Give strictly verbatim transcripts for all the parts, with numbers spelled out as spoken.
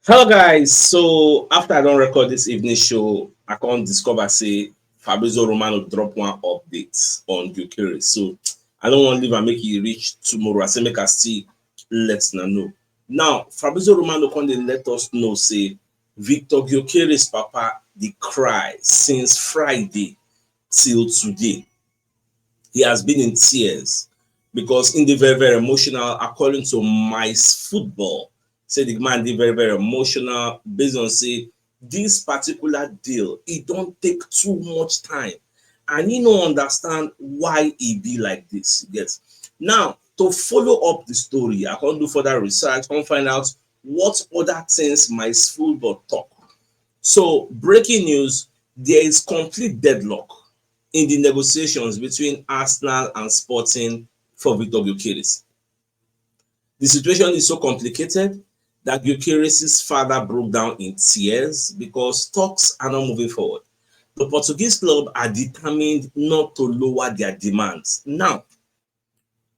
Hello guys, so after I don record this evening show, I come discover say Fabrizio Romano drop one update on Gyökeres. So I don't want to leave and make it reach tomorrow. I say make I still let una know. Now, Fabrizio Romano come dey let us know say Victor Gyökeres papa dey cry since Friday till today. He has been in tears because he dey very, very emotional, according to My Football. Say the man dey very, very emotional based on say this particular deal, e don take too much time, and he no understand why e be like this. Yes. Now, to follow up the story, I come do further research, come find out what other things My Football talk. So, breaking news, there is complete deadlock in the negotiations between Arsenal and Sporting for Victor Gyökeres. The situation is so complicated that Gyökeres' father broke down in tears because talks are not moving forward. The Portuguese club are determined not to lower their demands. Now,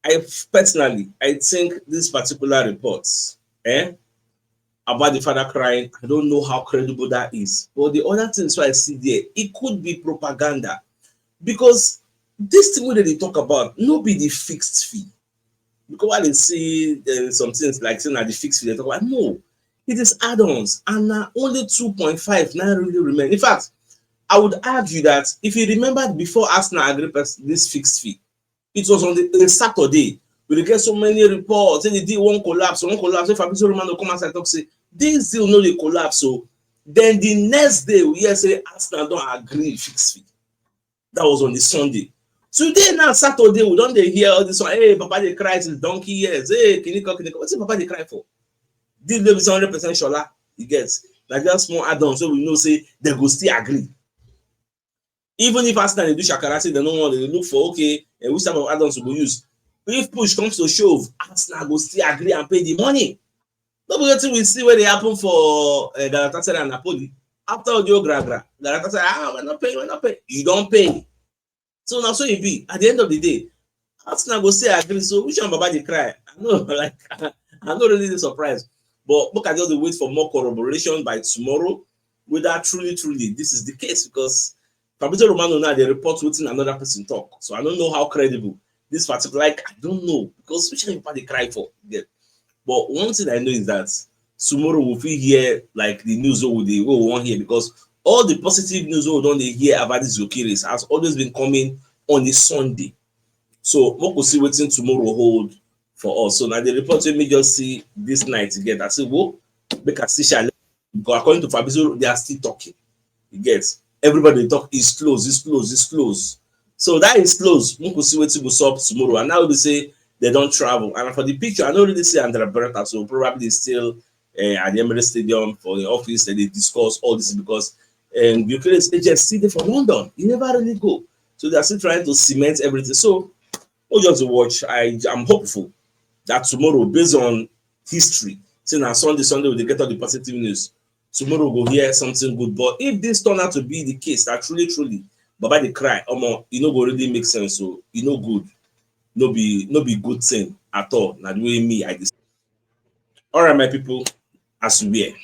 I personally, I think this particular report, eh, about the father crying, I don't know how credible that is. But the other things I see there, it could be propaganda, because this thing wey dem dey talk about no be the fixed fee. Because why dem see, uh, some things like say na the fixed fee dem talk about, no, it is add-ons, and na only two point five na really remain. In fact, I would argue that if you remember before Arsenal agree pers- this fixed fee, it was on the, a Saturday. We dey get so many reports say the deal wan collapse, wan collapse. Say Fabrizio Romano come outside talk say this deal no dey collapse. So then the next day we hear say Arsenal don agree fixed fee. That was on the Sunday. Today now Saturday we don dey hear all this one. Hey, Papa dey cry since donkey years. Hey, kini kan, kini kan. Wetin Papa dey cry for? Deal no be say hundred percent Shola. You get, na just small add-ons wey we know say dem go still agree. Even if Arsenal dey do shakara, say dem no want, dem dey look for, okay, eh, which type of add-ons we go use. If push comes to shove, Arsenal go still agree and pay the money. No be wetin we see wey dey happen for, eh, Galatasaray and Napoli. After all the whole gra gra, Galatasaray, ah, we're not paying, we're not paying. You don pay. So na so e be. At the end of the day, Arsenal go still agree. So which one Baba dey cry? I no like, I no really dey surprised. But make I just dey wait for more corroboration by tomorrow whether truly, truly this is the case, because Fabrizio Romano now dey report wetin another person talk. So I don't know how credible this particular, like, I don't know, because which one Baba dey cry for? You get? But one thing I know is that tomorrow we fit hear, like, the news wey we dey, wey we wan hear, because all the positive news wey we don dey hear about this Gyökeres has always been coming on a Sunday. So make we see wetin tomorrow hold for us. So na the report wey me just see this night get, I say, whoa, make I see shall, because according to Fabrizio, they are still talking. You get? Everybody dey talk, it's close, it's close, it's close. So that is close. Make we see wetin go sup tomorrow. And now we say dem don travel. And for the picture, I no really see Andrea Berta, so probably still, eh, at the Emirates Stadium for the office, and they discuss all this because, um, Gyökeres agent still dey for London. He never really go. So they are still trying to cement everything. So we just watch. I am hopeful that tomorrow, based on history, say na Sunday, Sunday we dey get all the positive news. Tomorrow we go hear something good. But if this turn out to be the case, that truly, truly, Baba dey cry, omo, e no go really make sense. So e no good. No be, no be good thing at all. Na the way me, I dey. All right, my people, as we were.